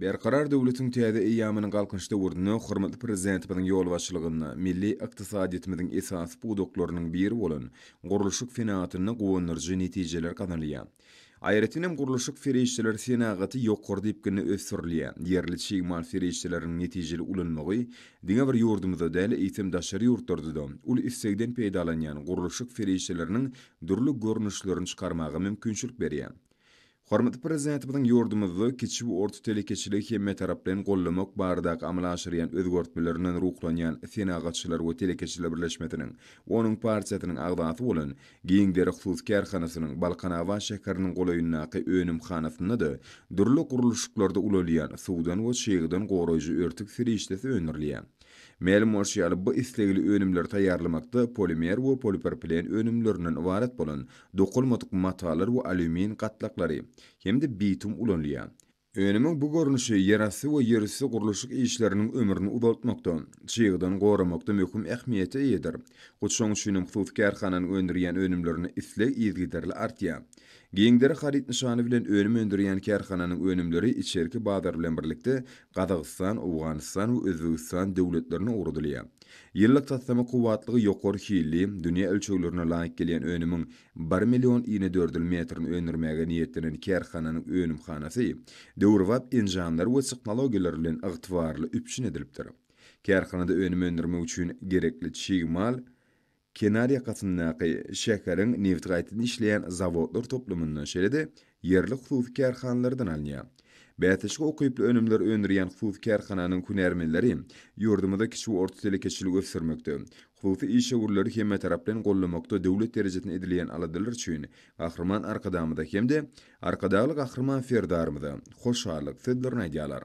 Berkarar döwletiň täze eýýamynyň Galkynyş döwründe hormatly Prezidentimiziň ýolbaşçylygynda milli ykdysadyýetimiziň esasy pudaklarynyň biri bolan gurluşyk senagatynda guwandyryjy netijeler gazanylýar. Aýratyn hem gurluşyk serişdeleri senagaty ýokary depginde ösdürilýär. Ýerli çig mal serişdeleriniň netijeli ulanmagy diňe bir ýurdumyzda däl, eýsem daşary ýurtlarda-da uly islegden peýdalanýan gurluşyk serişdeleriniň dürli görnüşlerini çykarmaga mümkinçilik berýär. Hormatly Prezidentimiziň ýurdumyzda kiçi we orta telekeçiligi hemmetaraplaýyn goldamak baradaky amala aşyrýan özgertmelerinden ruhlanýan Senagatçylar we telekeçiler birleşmesiniň, onuň partiýasynyň agzasy bolan Giň deri hususy kärhanasynyň Balkanabat şäheriniň golaýyndaky önümhanasynda-da dürli gurluşyklarda ulalýan suwdan we çygdan goraýjy örtük serişdesi öndürilýär. Mälim bolşy ýaly, bu islegli önümleri taýýarlamakda polimer we polipropilen önümlerinden ybarat bolan dokalmadyk matalar we alýumin gatlaklary hem-de bitum ulanylýar. Önümiň bu görnüşi ýerasty we ýerüsti gurluşyk işleriniň ömrüni uzaltmakda, çygdan goramakda möhüm ähmiýete eýedir. Hut şonuň üçin hem hususy kärhananyň öndürýän önümlerine isleg yzygiderli artýar. Giň deri haryt nyşany bilen önüm öndürýän kärhananyň önümleri içerki bazar bilen birlikde Gazagystan, Owganystan we Özbegistan döwletlerine ugradylýar. Ýyllyk taslama kuwwatlygy ýokary hilli, dünýä ölçeglerine laýyk gelýän önümiň bir million inedördül metrini öndürmäge niýetlenen kärhananyň önümhanasy döwrebap enjamlar we tehnologiýalar bilen ygtybarly üpjün edilipdir. Kärhanada önüm öndürmek üçin gerekli çig mal kenar ýakasyndaky şäheriň nebiti gaýtadan işleýän zawodlar toplumyndan, şeýle-de ýerli hususy kärhanalardan alynýar. Bäsleşige ukyply önümleri öndürýän hususy kärhananyň hünärmenleri ýurdumyzda kiçi we orta telekeçiligi ösdürmekde, hususy işewürleri hemmetaraplaýyn goldamakda döwlet derejesinde edilýän aladalar üçin Gahryman Arkadagymyza hem-de Arkadagly Gahryman Serdarymyza hoşallyk sözlerini aýdýarlar.